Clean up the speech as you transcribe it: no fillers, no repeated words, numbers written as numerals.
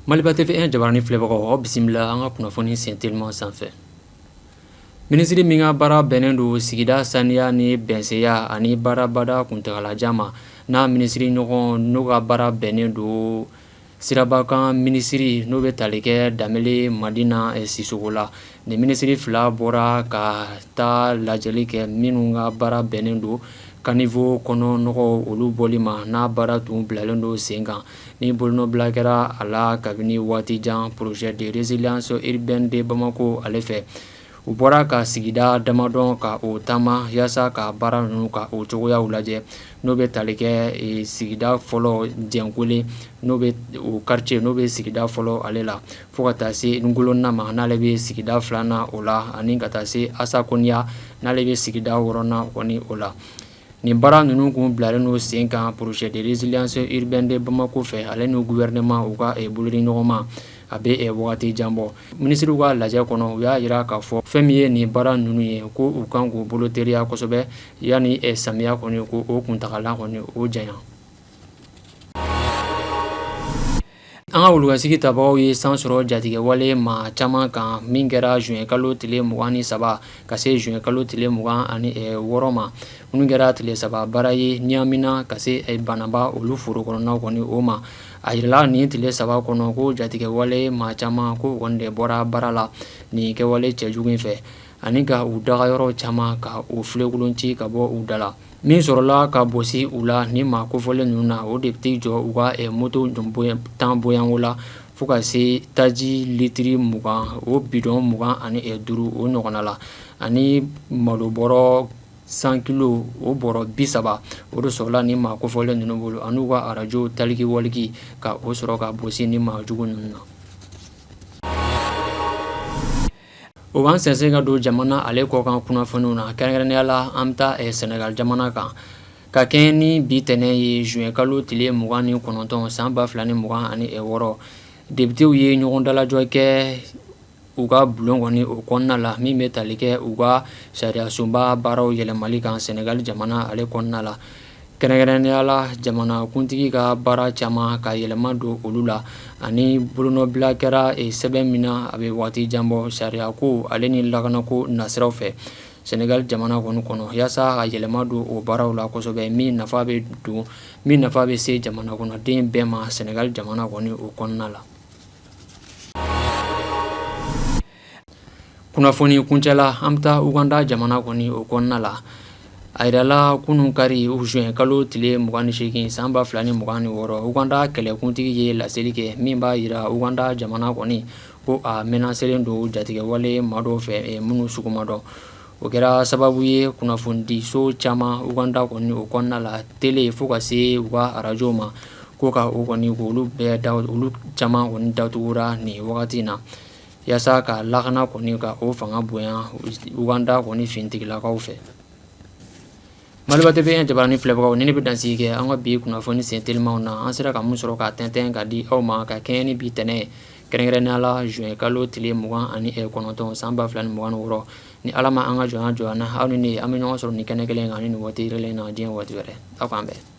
Maliba TV1 jabaranin filɛbagaw, aw bisimila an ka kunnafoni sen teliman sanfɛ. Minisiri min ka baara bɛnnen don sigida saniya ni bɛnseya ani baarabada kuntagalajan ma, n'a minisiri ɲɔgɔn n'o ka baara bɛnnen don sirabakan minisiri, n'o bɛ tali kɛ Danbele Madina Sisoko la, nin minisiri fila bɔra ka taa lajɛli kɛ minnu ka baara bɛnnen don caniveau kɔnɔ nɔgɔw olu bɔli ma, n'a baara tun bilalen don sen kan ni bolonɔbila kɛra a la kabini waati jan projet de résilience urbaine de Bamako ale fɛ. U bɔra ka sigida damadɔ ka o taama yaasa ka baara ninnu ka o cogoyaw lajɛ, n'o bɛ tali kɛ sigida fɔlɔ Jɛnkole, n'o bɛ o quartier, n'o bɛ sigida fɔlɔ ale la, fo ka taa se Ngolona ma, n'ale bɛ sigida filanan o la, ani ka taa se Asakoniya, n'ale bɛ sigida wɔɔrɔnan kɔni o la. Nin baara ninnu kun bilalen don sen kan projet de résilience urbaine de Bamako fɛ, ale ni gouvernement u ka bolodiɲɔgɔnma, a bɛ wagati jan bɔ. Minisiriw ka lajɛ kɔnɔ, u y'a jira k'a fɔ fɛn min ye nin baara ninnu ye, ko u kan k'u bolo teliya kosɛbɛ yanni samiya kɔni ko o kuntagala kɔni o janya. An ka wulukasigi tabagaw ye san sɔrɔ jatigɛwale maa caman kan min kɛra juin kalo tile 23 ka se juin kalo tile 26 ma, minnu kɛra tile saba baara ye Ɲamina ka se Banaba olu foro kɔnɔnaw kɔni o ma. A jirala nin tile saba kɔnɔ ko jatigɛwale maa caman ko kɔni de bɔra baara la nin kɛwale cɛjugu in fɛ, ani ka u dagayɔrɔ caman ka u filenkolon ci ka bɔ u da la. Min sɔrɔla ka bɔsi u la ni maa kofɔlen ninnu na, o de bɛ t'i jɔ u ka moto tan bɔyanko la fo ka se taji litiri 20, o bidɔn 25 o ɲɔgɔnna la, ani malobɔrɔ 100 kilo, o bɔrɔ 30, o de sɔrɔla ni maa kofɔlen ninnu bolo, ani u ka arajo taliki waliki ka o sɔrɔ ka bɔsi ni maa jugu ninnu na. O b'an sɛnsɛn ka don jamana ale kɔkan kunnafoniw na, kɛrɛnkɛrɛnnenya la an bɛ taa Sɛnɛgali jamana kan ka kɛɲɛ ni bi tɛnɛn ye juin kalo tile 29 san 2026. Depitew ye ɲɔgɔn dalajɛ kɛ u ka bulon kɔni o kɔnɔna la min bɛ tali kɛ u ka sariyasunba baaraw yɛlɛmali kan Sɛnɛgali jamana ale kɔnɔna la. Kɛrɛnkɛrɛnnenya la jamanakuntigi ka baara caman ka yɛlɛma don olu la, ani bolonɔbila kɛra sɛbɛn min na a bɛ waati jan bɔ sariyako ale ni lakanako nasiraw fɛ Sɛnɛgali jamana kɔni kɔnɔ, yaasa ka yɛlɛma don o baaraw la kosɛbɛ min nafa bɛ don min nafa bɛ se jamana kɔnɔden bɛɛ ma Sɛnɛgali jamana kɔni o kɔnɔna la. Kunnafoni kuncɛ la, an bɛ taa Uganda jamana kɔni o kɔnɔna la. A jirala kunun kari juin kalo tile 28 san 2026, Uganda kɛlɛkuntigi ye laseli kɛ min b'a jira Uganda jamana kɔni ko a menacelen don jatigɛwale maa dɔw fɛ minnu sugu ma dɔn. O kɛra sababu ye kunnafonidiso caman Uganda kɔni o kɔnɔna la, tele fo ka se u ka arajo ma, ko ka o kɔni olu bɛɛ da olu caman kɔni datugura nin wagati in na, yaasa ka lakana kɔni ka o fanga bonya Uganda kɔni finitigilakaw fɛ. Maliba TV1 jabaranin filɛbagaw, ni ne bɛ dansigi kɛ an ka bi kunnafoni sen telimanw na, an sera ka mun sɔrɔ ka tɛntɛn ka di aw ma ka kɛɲɛ ni bi tɛnɛn ye, kɛrɛnkɛrɛnnenya la juin kalo tile 29 san 2026. Ni Ala ma an ka jɔnya jɔ an na, aw ni ne an bɛ ɲɔgɔn sɔrɔ nin kɛnɛ kelen kan ni nin waati kelen na diɲɛ waati wɛrɛ. Aw k'an bɛn.